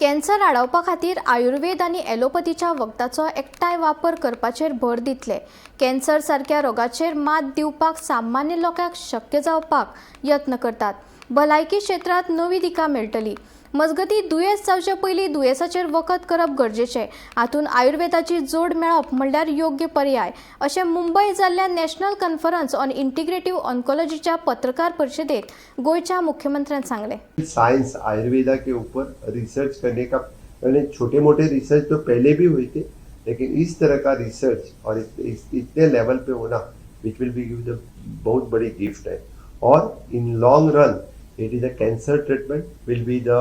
Cancer आडावपा खातीर आयुर्वेद आनी एलोपथीच्या वखदाचो एकठांय वापर करपाचेर भर दितले. कॅन्सर सारक्या रोगाचेर मात दिवपाक सामान्य लोकांक शक्य जावपाक यत्न करतात. भलायकी क्षेत्रांत नवी दिका मेळटली. मजगतीं, दुयेंस जावचे पयलीं दुयेंसाचेर वखद करप गरजेचें. हातूंत आयुर्वेदाची जोड मेळप म्हणल्यार योग्य पर्याय, अशें मुंबय जाल्ल्या नॅशनल कॉन्फरन्स ऑन इंटिग्रेटिव्ह ऑन्कोलॉजीच्या पत्रकार परिशदेत गोंयच्या मुख्यमंत्र्यान सांगलें. साइंस आयुर्वेदा के ऊपर रिसर्च करने का, मैंने छोटे मोटे रिसर्च तो पहले भी हुए थे, लेकिन इस तरह का रिसर्च और इतने लेवल पे होना, which will be give the बहुत बड़ी गिफ्ट है और in long run it is a cancer treatment will be the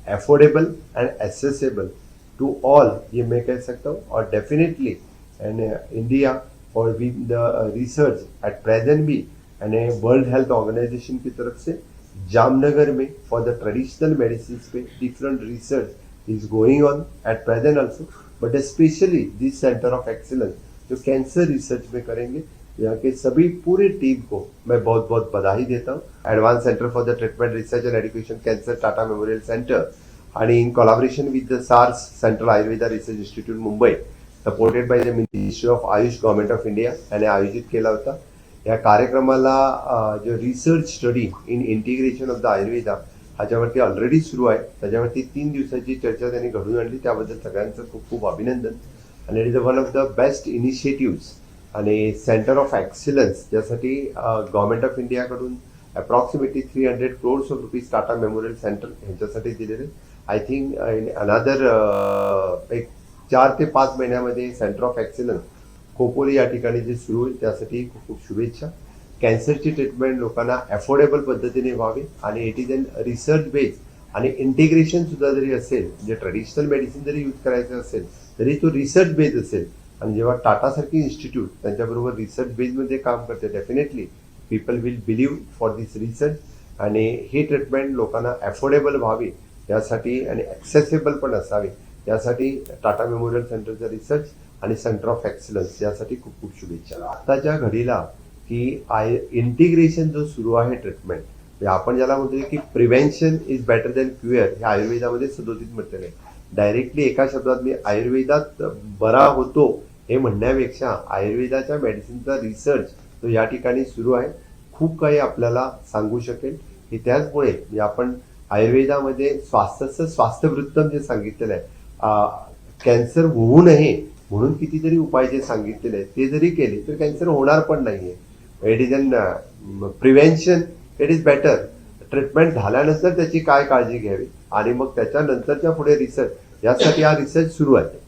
affordable and accessible to all, ये मैं कह सकता हूँ. और definitely and India for with the research at present भी एंड वर्ल्ड हेल्थ ऑर्गेनाइजेशन की तरफ से जामनगर में for the traditional medicine pay different research is going on at present also, but specially this center of excellence जो cancer research में करेंगे, यहाँ K सभी पूरी team को मैं बहुत बहुत बधाई देता हूँ. Advance Center for the Treatment, Research and Education Cancer, Tata Memorial Center आणि in collaboration with the SARS, Central Ayurveda Research Institute, Mumbai, supported by the Ministry of AYUSH, Government of India याने आयोजित केला होता. या कार्यक्रमाला जो research study in integration of the Ayurveda ह्याच्यावरती already सुरू आहे, त्याच्यावरती 3 दिवसाची चर्चा त्यांनी घडून आणली. त्याबद्दल सगळ्यांचं खूप खूप अभिनंदन आणि it is one of the best initiatives आणि सेंटर ऑफ एक्सिलन्स, ज्यासाठी गव्हर्नमेंट ऑफ इंडियाकडून approximately 300 crores of rupees Tata Memorial Center ह्यांच्यासाठी दिलेले. I think in another एक 4 ते 5 महिन्यामध्ये सेंटर ऑफ एक्सिलन्स खोपोली या ठिकाणी जे सुरू होईल, त्यासाठी खूप खूप शुभेच्छा. कॅन्सरची ट्रीटमेंट लोकांना अफोर्डेबल पद्धतीने व्हावी आणि it is an research base आणि इंटिग्रेशन सुद्धा जरी असेल, म्हणजे ट्रेडिशनल मेडिसिन जरी यूज करायचं असेल तरी तो रिसर्च बेस असेल आणि जेव्हा टाटासारखी इन्स्टिट्यूट त्यांच्याबरोबर रिसर्च बेसमध्ये काम करते, definitely people will believe for this research आणि ही ट्रीटमेंट लोकांना अफोर्डेबल व्हावी यासाठी आणि ॲक्सेसेबल पण असावी, यासाठी टाटा मेमोरियल सेंटरचं रिसर्च आणि सेंटर ऑफ एक्सलन्स यासाठी खूप खूप शुभेच्छा. आत्ताच्या घडीला की आय इंटिग्रेशन जो सुरू आहे ट्रीटमेंट, म्हणजे आपण ज्याला म्हणतो की prevention is better than cure, हे आयुर्वेदामध्ये सदोदित म्हटलेलं आहे. डायरेक्टली एका शब्दात मी आयुर्वेदात बरा होतो हे म्हणण्यापेक्षा आयुर्वेदाच्या मेडिसिनचा रिसर्च जो या ठिकाणी सुरू आहे, खूप काही आपल्याला सांगू शकेल की त्याचमुळे म्हणजे आपण आयुर्वेदामध्ये स्वास्थ्याचं स्वास्थ्यवृत्तम जे सांगितलेलं आहे, कॅन्सर होऊ नये म्हणून कितीतरी उपाय जे सांगितलेले आहेत, ते जरी केले तर कॅन्सर होणार पण नाहीये. It is an prevention, it is better. Treatment झाल्यानंतर त्याची काय काळजी घ्यावी आणि मग त्याच्यानंतरच्या पुढे रिसर्च, यासाठी हा रिसर्च सुरू आहे.